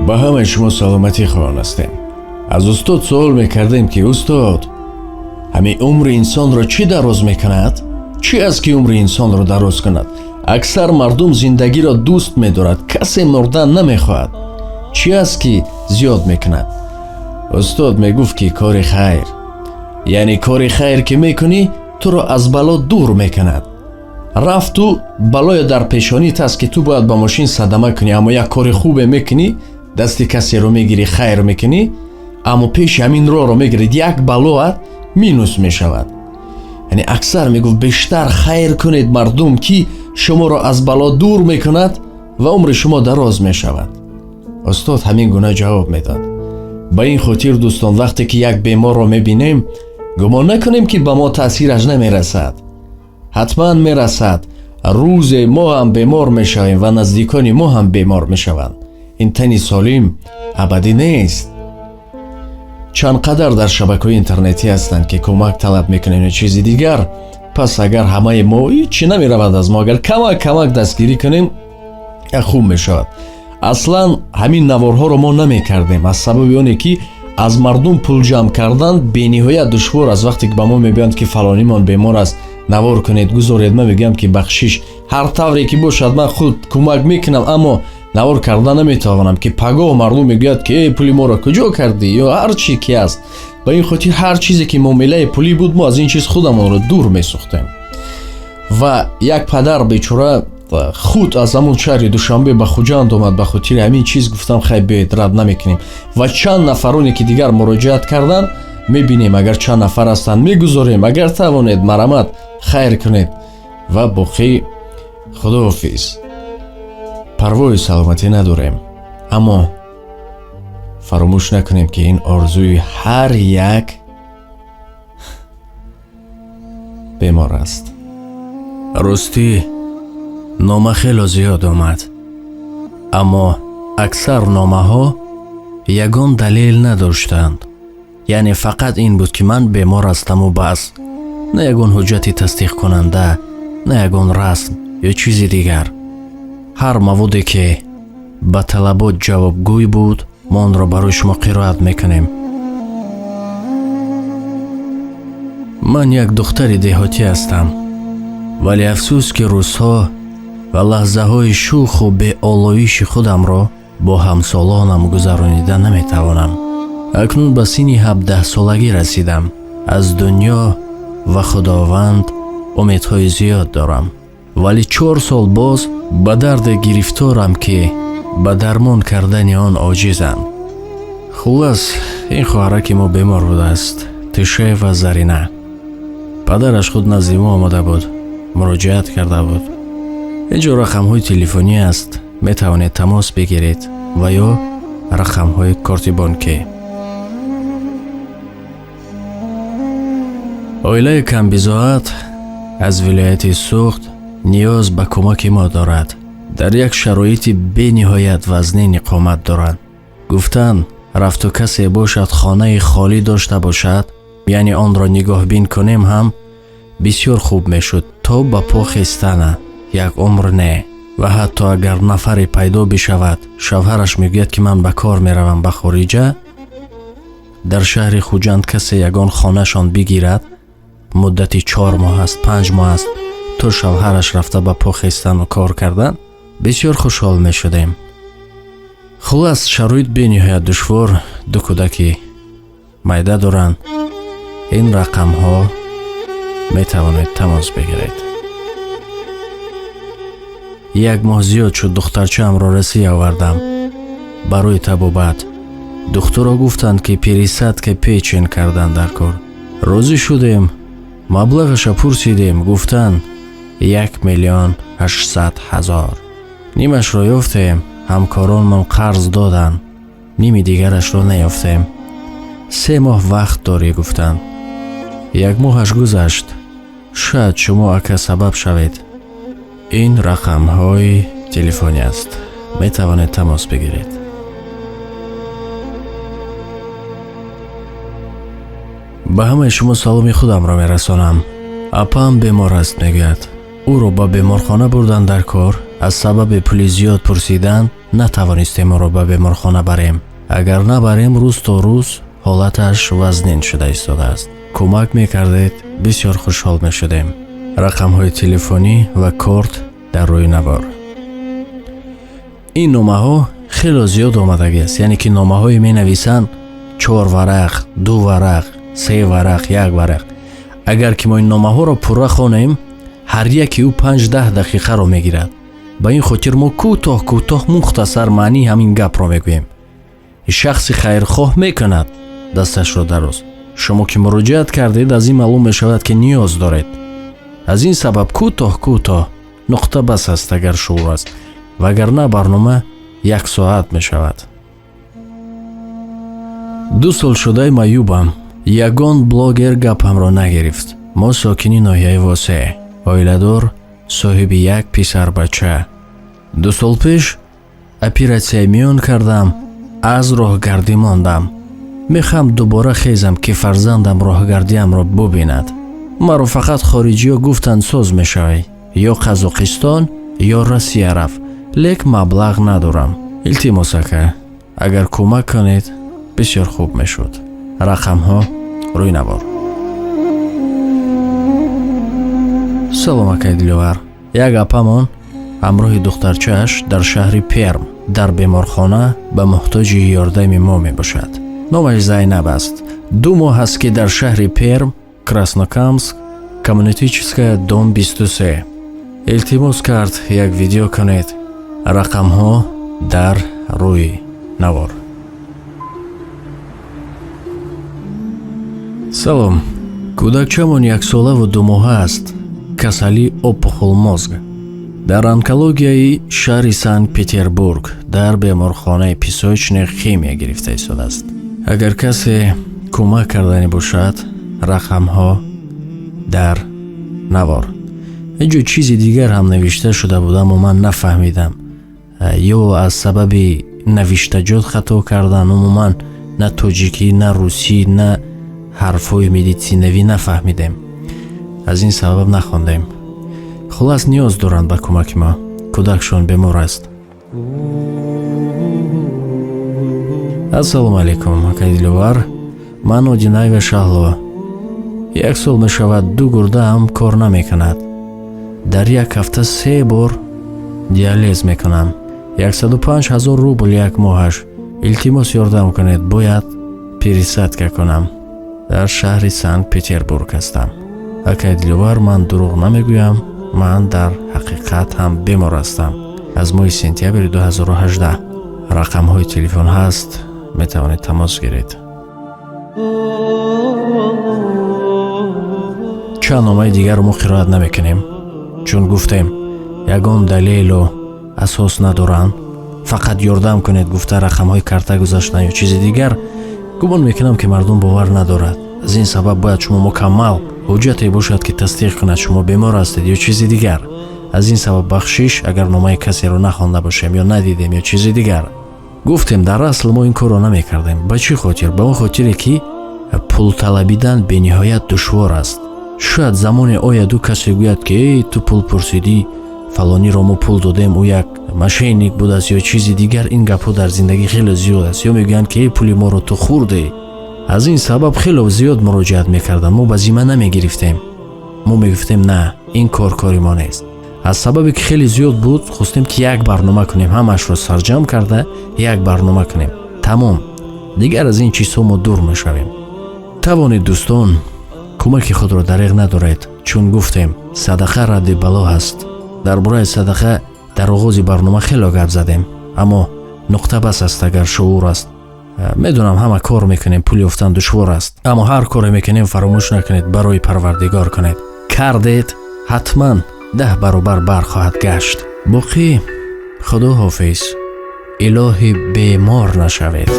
Ба ҳамаи шумо саломатӣ хоҳон ҳастем. Аз устод суол мекардем, ки устод, ҳамин умри инсонро чӣ дароз мекунад? Чӣ аст, ки умри инсонро дароз кунад? Аксар мардум зиндагиро дӯст медорад, касе мурдан намехоҳад. Чӣ аст, ки зиёд мекунад? Устод мегуфт, ки кори хайр, яъне кори хайр ки мекунӣ, туро аз бало дур мекунад. Рафту балое дар пешониат аст, ки ту бояд ба мошин садама кунӣ, аммо як кори хубе мекунӣ, дасти касеро мегирӣ, хайр мекунӣ, аммо пеши ҳамин роҳро мегиред, як балоат минус мешавад. Яъне аксар мегуфт, бештар хайр кунед мардум, ки шуморо аз бало дур мекунад ва умри шумо дароз мешавад. Устод ҳамин гуна ҷавоб медод. Ба ин хотир, дӯстон, вақте ки як беморро мебинем, гумон накунем, ки ба мо таъсираш намерасад. Ҳатман мерасад. Рӯзе мо ҳам бемор мешавем ва наздикони мо ҳам бемор мешаванд. Ин тани солим абадӣ нест. Чанд қадар дар шабакаҳои интернетӣ ҳастанд, ки кӯмак талаб мекунем ё чизи дигар. Пас агар ҳамаи мо, ҳичи намеравад аз мо, агар камак камак дастгирӣ кунем, як хуб мешавад. Аслан ҳамин наворҳоро мо намекардем аз сабаби оне, ки аз мардум пул ҷамъ кардан бениҳоят душвор аст. Вақте ки ба мо мегӯянд, ки фалонимон бемор аст, навор кунед, гузоред, ман мегӯям, ки бахшиш, ҳар тавре ки бошад, ман худ кӯмак мекунам, аммо навор карда наметавонам, ки пагоҳ мардум мегӯяд, ки э, пули моро куҷо кардӣ ё ҳар чи ки аст. Ба ин хотир ҳар чизе ки муомилаи пулӣ буд, мо аз ин чиз худамонро дур месохтем. Ва як падар бечора худ аз ҳамон шаҳри Душанбе ба Хуҷанд омад. Ба хотири ҳамин чиз гуфтам, хай, биёед, рад намекунем. Ва чанд нафароне ки дигар муроҷиат карданд, мебинем, агар чанд нафар ҳастанд, мегузорем. Агар тавонед, марамат, хайр кунед ва боқӣ худоҳофиз. Парвои саломатӣ надорем, аммо фаромӯш накунем, ки ин орзуи ҳар як бемор аст. Ростӣ, нома хело зиёд омад, аммо аксар номаҳо ягон далел надоштанд. Яъне фақат ин буд, ки ман бемор ҳастаму бас. На ягон ҳуҷҷати тасдиқкунанда, на ягон расм ё чизи дигар. Ҳар маводе ки ба талабот ҷавобгӯй буд, мо онро барои шумо қироат мекунем. Ман як духтари деҳотӣ ҳастам, вале афсӯс, ки рӯзҳо ва лаҳзаҳои шӯху беолоиши худамро бо ҳамсолонам гузаронида наметавонам. Акнун ба синни 17-солагӣ расидам. Аз дунё ва Худованд умедҳои зиёд дорам, вале 4 сол боз ба дарде гирифторам, ки ба дармон кардани он оҷизам. Хуллас, ин хоҳараки мо бемор будааст, Тишаева Зарина. Падараш худ назди мо омада буд, муроҷиат карда буд. Инҷо рақамҳои телефонӣ аст, метавонед тамос бигиред ва ё рақамҳои корти бонкӣ. Оилаи камбизоат аз вилояти Суғд ниёз ба кӯмаки мо дорад. Дар як шароити бениҳоят вазнин иқомат доранд. Гуфтанд, рафту касе бошад, хонаи холӣ дошта бошад, яъне онро нигоҳбин кунем ҳам бисёр хуб мешуд, то ба по хестана як умр не. Ва ҳатто агар нафаре пайдо бишавад, шавҳараш мегӯяд, ки ман ба кор меравам ба хориҷа, дар шаҳри Хуҷанд касе ягон хонашон бигирад, муддати 4 моҳ аст, 5 моҳ аст, то шавҳараш рафта ба по хестану кор кардан, бисёр хушҳол мешудем. Хуллас, шароит бениҳоят душвор, ду кӯдаки майда доранд. Ин рақамҳо метавонед тамос бигиред. Як моҳ зиёд шуд, духтарчаамро Россия овардам барои табобат. Духтуро гуфтанд, ки пересадка печень кардан дар кор. Розӣ шудем, маблағаша пурсидем, гуфтанд 1 800 000. Нимашро ёфтем, ҳамкоронмон қарз доданд, ними дигарашро наёфтем. 3 моҳ вақт дорӣ, гуфтанд. Як моҳаш гузашт. Шояд шумо, ака, сабаб шавед. Ин рақамҳои телефонӣ аст, метавонед тамос бигиред. Ба ҳамаи шумо саломи худамро мерасонам. Апаам бемор аст, мегӯяд. Ӯро ба беморхона бурдан дар кор, аз сабаби пули зиёд пурсидан Натавонистем ӯро ба беморхона барем. Агар набарем, рӯз то рӯз ҳолаташ вазнин шуда истодааст. Кӯмак мекардед, бисёр хушҳол мешудем. Рақамҳои телефонӣ ва корт дар рӯи навор. Ин номаҳо хело зиёд омадагиаст, яъне ки номаҳое менависанд чор варақ, ду варақ, се варақ, як варақ. Агар ки мо ин номаҳоро пурра хонем, ҳар яке ӯ 5-10 дақиқаро мегирад. Ба ин хотир мо кӯтоҳ кӯтоҳ, мухтасар маънии ҳамин гапро мегӯем. Шахси хайрхоҳ мекунад дасташро дароз. Шумо ки муроҷиат кардед, аз ин маълум мешавад, ки ниёз доред. Аз ин сабаб кӯтоҳ кӯтоҳ, нуқта бас аст, агар шуур аст, вагарна барнома як соат мешавад. 2 сол шудаи маъюбам, ягон блогер гапамро нагирифт. Мо сокини ноҳияи Восе, оиладор, соҳиби як писарбача. 2 сол пеш оператсияи миён кардам, аз роҳгардӣ мондам. Мехоҳам дубора хезам, ки фарзандам роҳгардиамро бубинад. Маро фақат хориҷиё гуфтанд, соз мешавӣ, ё Қазоқистон, ё Россия раф, лек маблағ надорам. Илтимос, ака, агар кӯмак кунед, бисёр хуб мешуд. Рақамҳо рӯи навор. Салом, акай Диловар. Як апамон ҳамроҳи духтарчааш дар шаҳри Перм дар беморхона ба муҳтоҷи ёрдами мо мебошад. Номаш Зайнаб аст. 2 моҳ аст, ки дар шаҳри Перм, Краснокамск, Коммунистическая, дом 23. Илтимос кард, як видео кунед. Рақамҳо дар рӯи навор. Салом. Кӯдакчамон яксолаву думоҳа аст. Касалии опухоль мозг. Дар онкологияи шаҳри Санкт-Петербург дар беморхонаи Песочная химия гирифта истодааст. Агар касе кӯмак кардани бошад, рақамҳо дар навор. Инҷо чизи дигар ҳам навишта шуда буд, аммо ман нафаҳмидам. Ё аз сабаби навиштаҷот хато кардан, умуман на тоҷикӣ, на русӣ, на ҳарфҳои медитсинавӣ нафаҳмидем. Аз ин сабаб нахондем. Хулас, ниёз доранд ба кӯмаки мо. Кӯдакшон бемор аст. Ассалому алайкум, акай Диловар. Ман Одинаева Шаҳло. 1 сол мешавад, 2 гурдаам кор намекунад. Дар як ҳафта 3 бор диализ мекунам. 105 000 рубл як моҳаш. Илтимос, ёрдам кунед, бояд пересадка кунам. Дар шаҳри Санкт-Петербург ҳастам. Акай Диловар, ман дурӯғ намегӯям, ман дар ҳақиқат ҳам бемор ҳастам. Аз моҳи сентябри 2018. Рақамҳои телефон ҳаст, метавонед тамос гиред. Чанд номаи дигарро мо қироат намекунем, чун гуфтем ягон далелу асос надоранд. Фақат ёрдам кунед гуфта рақамҳои карта гузаштан ё чизи дигар, гумон мекунам, ки мардум бовар надорад. Аз ин сабаб бояд шумо мукаммал ҳуҷҷате бошад, ки тасдиқ кунад шумо бемор ҳастед ё чизи дигар. Аз ин сабаб бахшиш, агар номаи касеро нахонда бошем ё надидем ё чизи дигар. Гуфтем, дар асл мо ин корро намекардем. Ба чӣ хотир? Ба он хотире, ки пул талабидан бениҳоят душвор аст. Шояд замоне ояду касе гӯяд, ки эй, ту пул пурсидӣ, фалониро мо пул додем, ӯ як мошенник будааст ё чизи дигар. Ин гапҳо дар зиндагӣ хеле зиёд аст. Ё мегӯянд, ки эй, пули моро ту хӯрдӣ. Аз ин сабаб хеле зиёд муроҷиат мекарданд, мо ба зимма намегирифтем. Мо мегуфтем, на, ин кор кори мо нест. Аз сабабе ки хеле зиёд буд, хостем, ки як барнома кунем, ҳамаашро сарҷамъ карда як барнома кунем, тамом. Дигар аз ин чизҳо мо дур мешавем. Тавонед, дӯстон, кӯмаки худро дареғ надоред, чун гуфтем, садақа радди бало ҳаст. Дар бораи садақа дар оғози барнома хело гап задем, аммо нуқта бас аст, агар шуур аст. Медонам, ҳама кор мекунем, пул ёфтан душвор аст, аммо ҳар коре мекунем, фаромӯш накунед, барои Парвардигор кунед. Кардед, ҳатман 10 баробар бархоҳад гашт. Боқӣ худо ҳофиз, илоҳи бемор нашавед.